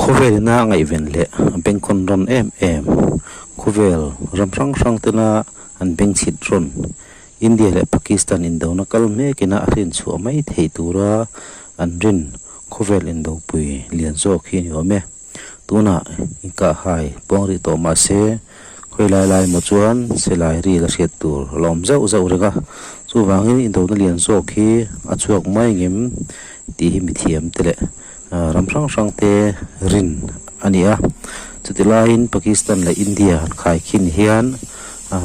Khawvel ina a ngaihven leh a bengkhawn rawn em em, khawvel ram hrang hrang tena an bengchhit rawn India leh Pakistan indona kal mek ina a hrin chhuah mai theih tura an rin khawvel indopui lian zawk hi a ni awm e. Tunah inkahhai puang rih tawh mah se khawi lai lai emaw chuan silai ri la hriat tur a la awm zauh zauh reng a, chuvangin indona lian zawk hi a chhuak mai ngem tih hi mithiam te leh ram hrang hrang te rin a ni a. Chuti laiin Pakistan leh India han khaikhin hian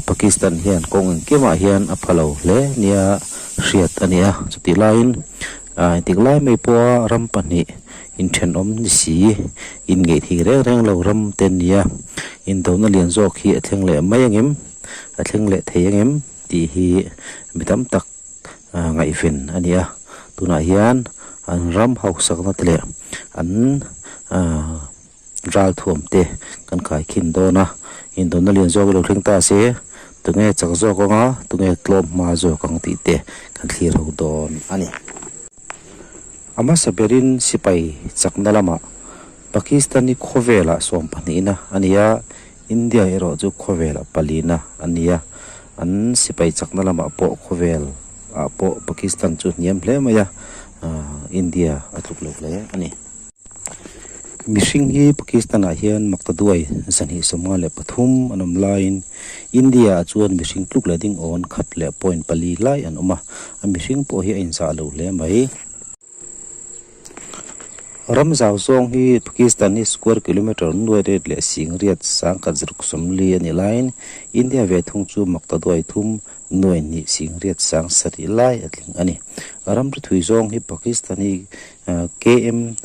Pakistan hian kawng engkimah hian a pha lo hle nia hriat a ni a, chuti laiin engtik lai mai pawha ram pahnih Inthenawm ni si, inngeih thei reng reng lo ram te nia, indona lian zawk hi a thleng leh mai angem, a thleng leh thei angem tih hi mi tam tak ngaihven a ni a. Tunah hian an ram hausakna te leh an ralthuam te kan kaikhin dawn a, indona lian zawk hi lo thleng ta se tunge chak zawk anga tunge tlawm hma zawk ang tih te kan thlir ho dawn a ni. A hmasa berin sipai chakna lamah Pakistan hi khawvelah sawmpahnihna a ni a, India erawh chu khawvelah palina a ni a. An sipai chakna lamah pawh khawvel ah pawh Pakistan chu hniam hle mai a, India a tluk lo hle a ni. Mihring hi Pakistan ah hian Maktaduai 253 an awm laiin India ah chuan mihring tluk leh ding awn khat leh point pali lai an awm a, a mihring pawh hi a inzah lo hle mai. Ram zau zawng hi Pakistan hi square kilometre nuai ret leh singriat sangkhat zaruk sawmli a nih laiin India ve thung chu Maktaduai thum nuai hnih singriat sang sarih lai a tling a ni. Ramri thui zawng hi Pakistan hi KM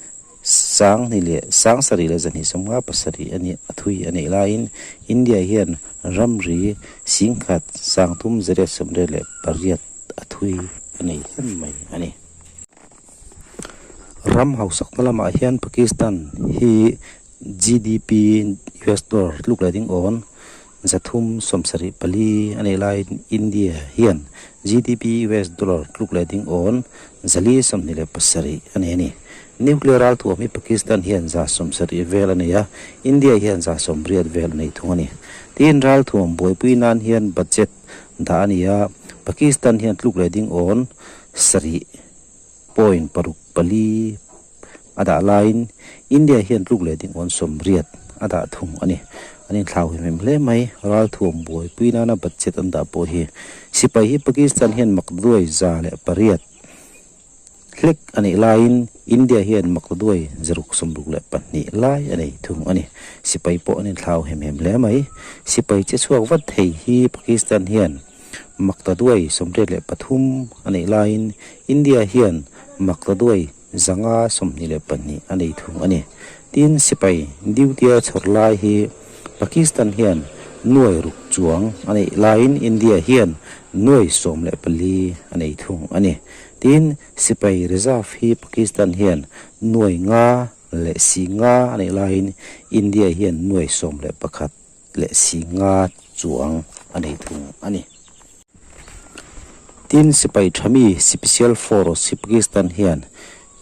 sang hnih leh sang sarih leh zahnih sawmnga pasarih a nih a thui a neih laiin India hian ramri singkhat sang thum zariat sawmriat leh pariat a thui a nei hlen mai a ni. Ram hausakna lamah hian Pakistan hi GDP US dollar tluk leh ding awn 300 sawmsarih pali a neih laiin India hian GDP US dollar tluk leh ding awn 427 a nei a ni. Nuclear ralthuam hi Pakistan hian 170 vel a nei a, India hian 180 vel a nei thung a ni. Tin, ralthuam buaipui nan hian budget dah a ni a, Pakistan hian tluk leh ding awn sarih point paruk pali a dah laiin India hian tluk leh ding awn 80 a dah thung a ni. An inthlau him him hle mai. Ralthuam buaipui nana budget an dah pawh hi sipai hi Pakistan hian makduai 108 hlek a neih laiin India hian makduai 662 lai a nei thung a ni. Sipai pawh an inthlau hem hem hle mai. Sipai che chhuak vat thei hi Pakistan hian maktaduai 83 a neih laiin India hian maktaduai 522 a nei thung a ni. Tin, sipai duty a chhawr lai hi Pakistan hian nuai ruk chuang a neih laiin India hian nuai 14 a nei thung a ni. Tin, sipai reserve hi Pakistan hian nuai nga leh si nga a neih laiin India hian nuai 11 leh si nga chuang a nei thung a ni. Tin, sipai thami Special Force hi Pakistan hian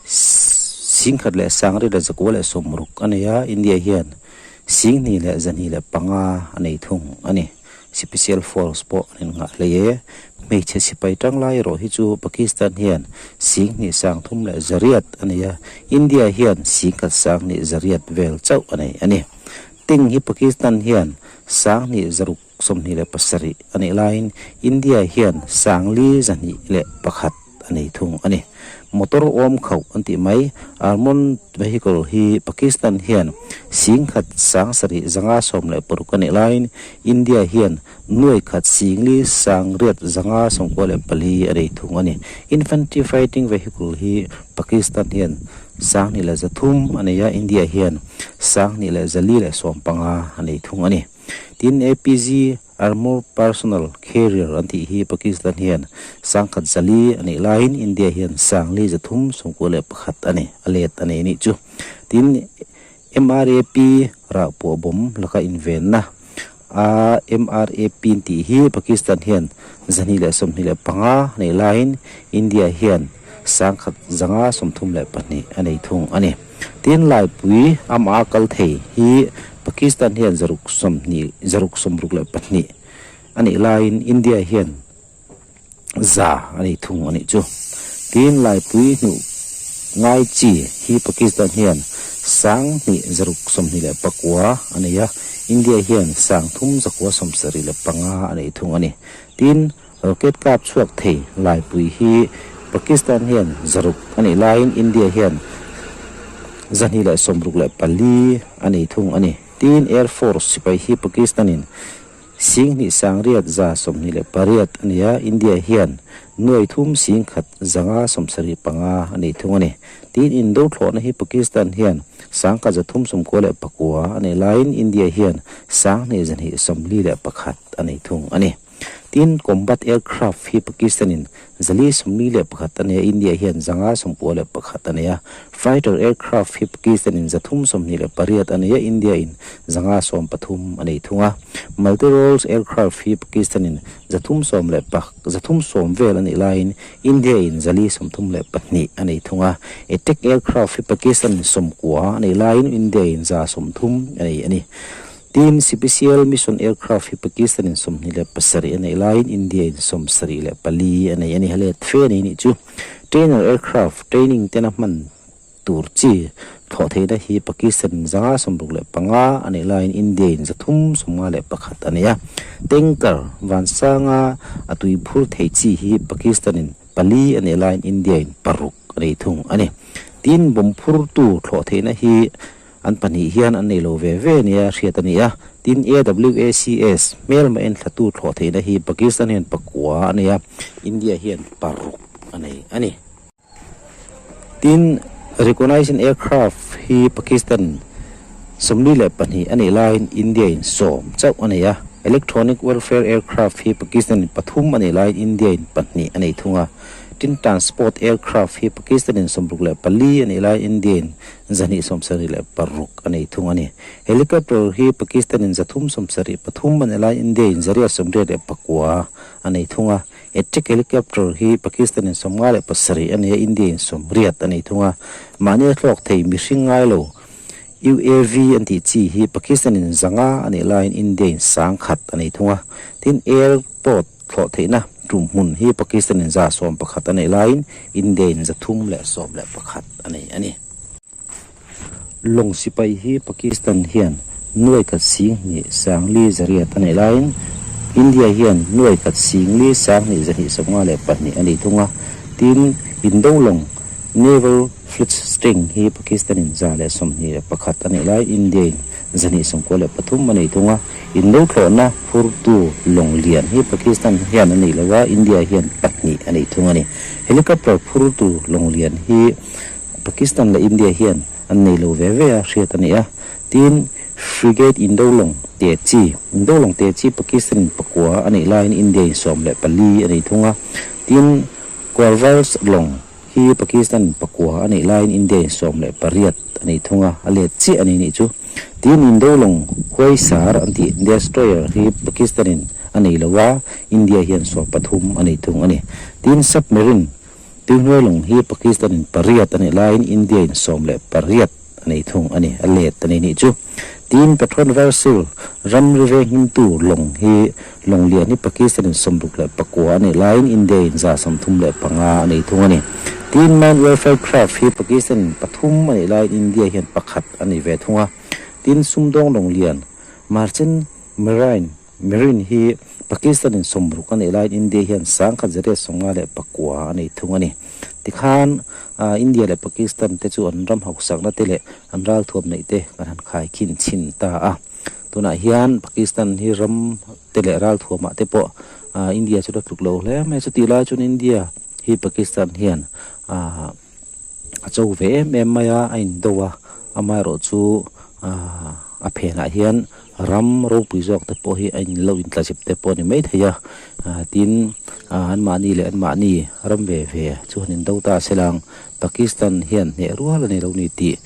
singkhat leh sangri leh zakua leh sawmruk a nei a, India hian singhnih leh zahnih leh panga a nei thung a ni. Special Force pawh an innghah hlei e. Hmeichhe sipai tanglai erawh hi chu Pakistan hian singhnih sangthum leh zariat a nei a, India hian singkhat sanghnih zariat vel chauh a nei a ni. Ting hi Pakistan hian sanghnih zaruk 27 a nih laiin India hian sangli 201 a nei thung a ni. Motor awm khauh an tih mai Armoured Vehicle hi Pakistan hian singkhat sang sarih zanga 16 a nih laiin India hian nuai khat singli sangriat zanga 94 a nei thung a ni. Infantry Fighting Vehicle hi Pakistan hian sanghnih leh 300 a nei a, India hian sanghnih leh 415 a nei thung a ni. Tin, APG, Armour Personnel Carrier, an tih hi Pakistan hian sangkhat 400 a nih laiin India hian sangli 391 a ni, a let a nei nih chu. Tin, MRAP rah puah bawm laka invenna a MRAP an tih hi Pakistan hian 225 a neih laiin India hian sangkhat 532 a nei thung a ni. Tin, Laipui amah a kal thei hi Pakistan hian zaruk 20, zaruk 62 a nih laiin India hian 100 a nei thung a nih chu. Tin, Laipui hnuh ngai chi hi Pakistan hian 2000 629 a nei a, India hian 3000 975 a nei thung a ni. Tin, Rocket kap chhuak thei Laipui hi Pakistan hian 600 a nih laiin India hian 264 a nei thung a ni. Tin, Air Force sipai hi Pakistan-in 2 9 128 a ni a, India hian 3 1 575 a nei thung a ni. Tin, indo thlawhna hi Pakistan hian 1399 a nei laiin India hian 2241 a nei thung a ni. Tin, combat aircraft hi Pakistan-in 441 a nei a, India hian 591 a nei a. Fighter aircraft hi Pakistan-in 328 a nei a, India-in 513 a nei thung a. Multi-roles aircraft hi Pakistan-in 310 vel a nih laiin India-in 432 a nei thung a. Attack aircraft hi Pakistan-in 90 a nei laiin India-in 130 a nei a ni. Tin, Special Mission Aircraft hi Pakistan-in 27 a neih laiin India-in 74 a nei a ni. A let fe a nei nih chu. Trainer Aircraft training tena hman tur chi thlawh theihna hi Pakistan-in 165 a neih laiin India-in 351 a nei a. Tanker vansanga a tui phur thei chi hi Pakistan-in pali a neih laiin India-in paruk a nei thung a ni. Tin, bomb phurtu thlawh theihna hi An pahnih hian an nei lo ve ve nia hriat a ni a, tin AWACS hmelma enthlatu thlawh theihna hi Pakistan hian pakua a nei a, India hian paruk a nei a ni. Tin, Reconnaissance Aircraft hi Pakistan 42 a neih laiin India in sawm chauh a nei a, Electronic Warfare Aircraft hi Pakistan in pathum a neih laiin India in pahnih a nei thung a, tin Transport Aircraft hi Pakistan in 64 a neih laiin India in 276 a nei thung a ni. Helicopter hi Pakistan-in 373 a nei lai, India-in 189 a nei thung a. Attack helicopter hi Pakistan-in 57 a nei a, India-in 80 a nei thung a. Mahni a thlawk thei mihring ngai lo UAV an tih chi hi Pakistan-in 5 a neih laiin India-in 1000 a nei thung a. Tin, airport thlawh theihna tum hmun hi Pakistan-in 111 a neih laiin India-in 311 a nei a ni. Lawng sipai hi Pakistan hian nuai khat sing hnih sang li zariat a neih laiin India hian nuai khat sing li sang hnih zahnih 52 a nei thung a. Tin, Indo lawng Naval Fleet Strength hi Pakistan-in 121 a neih laiin India-in 293 a nei thung a. Indo thlawhna phurtu lawng lian hi Pakistan hian a nei lo a, India hian pahnih a nei thung a ni. Helicopter phurtu lawng lian hi Pakistan leh India hian an nei lo ve ve a hriat a ni a. Tin, Frigate Indo lawng te chi, Indo lawng te chi Pakistan in pakua a neih laiin India in 14 a nei thung a. Tin, Corvals lawng hi Pakistan in pakua a neih laiin India in 18 a nei thung a, a let chiah a nei nih chu. Tin, Indo lawng huaisar an tih Destroyer hi Pakistan in a nei lo a, India hian 13 a nei thung a ni. Tin, Submarine Tuihnuai lawng hi Pakistan in pariat a nih laiin India in 18 a nei thung a ni, a let a nei nih chu. Tin, Patrol Vessel ramri venghimtu lawng hi lawng lian hi Pakistan in 69 a nih laiin India in 135 a nei thung a ni. Tin, Mine Warfare Craft hi Pakistan in pathum a nih laiin India hian pakhat a nei ve thung a. Tin, sumdawng lawng lian Merchant Marine Marine hi Pakistan in 60 a neih laiin India hian 1159 a nei thung a ni. Tikhan India leh Pakistan te chu an ram hausakna te leh an ralthuam neih te kan han khaikhin chhin ta a. Tunah hian Pakistan hi ram te leh ralthuamah te pawh India chu la tluk lo hle mai a. Chutih lai chuan India hi Pakistan hian a cho ve em em mai a, a indo a, amaherawh chu a phenah hian ram ropui zawk te pawh hi a in lo intlazep te pawh a ni mai thei a, tin anmahni leh anmahni ram ve ve chu han indo ta se lang Pakistan hian hneh rual a ni lo ni tih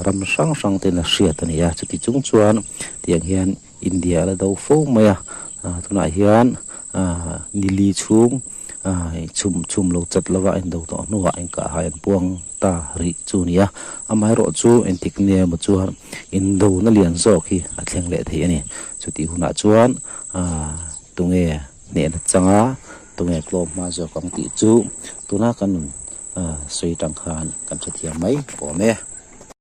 ram hrang hrang ten a hriat a ni a, chuti chung chuan tiang hian India a la do fo mai a, tunah hian nili chhung. Chhum chhum lo chat lova a indo tawh hnuah inkah hai an puang ta rih chu a ni a. Amaherawhchu engtik nge emaw chuan indona lian zawk hi a thleng leh thei a ni. Chutih hunah chuan tunge hnehna changa tunge tlawm hma zawk ang tih chu tuna kan sawi tang khan kan hrethiam mai awm e.